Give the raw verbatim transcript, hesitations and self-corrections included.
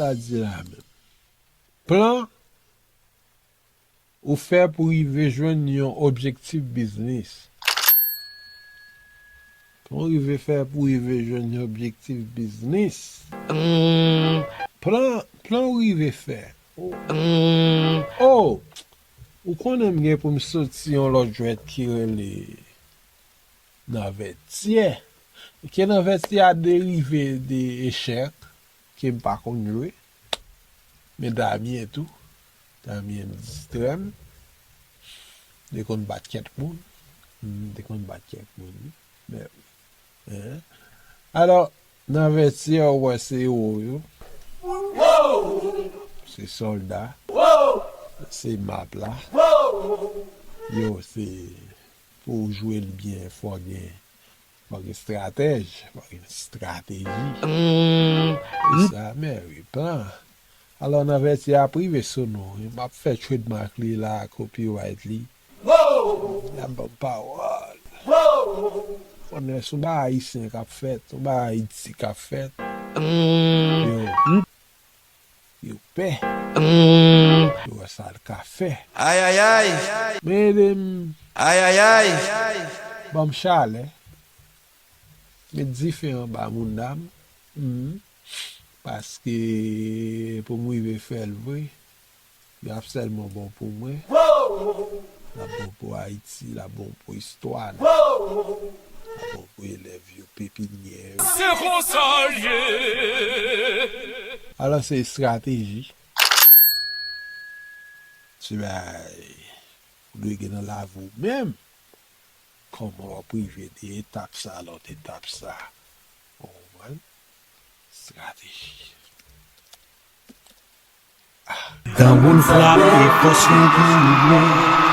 Sa di la menm. Plan ou fè pou rive jwenn yon objektif biznis. Plan ou rive fè pou rive jwenn yon objektif biznis. Plan, plan ou rive fè. Oh, ou konnen m gen pou m soti yon lòt jwèt ki rele Nan Vètyè. Ke Nan Vètyè a derive de echèk ke m pa konn jwe. Men Damien tou. Damien distrè m. Li konn bat kèk moun. M te konn bat kèk moun, wi. Men, hein? Alò, Nan Vètyè, ou wè se ewo yo. Se sòlda. Se map la. Yo, se pou w jwe l byen, fò gen, fò gen stratèj, fò gen estrateji. Se sa, men wi, plan. Alò, Nan Vètyè ap rive sou nou, wi. M ap fè trademark li la, copyright li. L ap ban m pawòl. Konnen se yon bagay ayisyen k ap fèt, yon bagay Ayiti k ap fèt. Yo, yo pè. Yo wè sa l ka fè. Ayayay. Men ede m. Ayayay. Ban m chalè. Met dife anba mounda m. Paske pou m rive fè l vre, l ap sèlman bon pou mwen. L ap bon pou Ayiti, l ap bon pou istwa nou. L ap bon pou elèv yo, pepinyè yo. Se konsa l ye. Alò, se estrateji. Se bagay ou dwe gen nan lavi w menm. Kòman w ap rive de etap sa a lòt etap sa a? Ou konprann? Estrateji. Granmoun frape fòs nou goumen.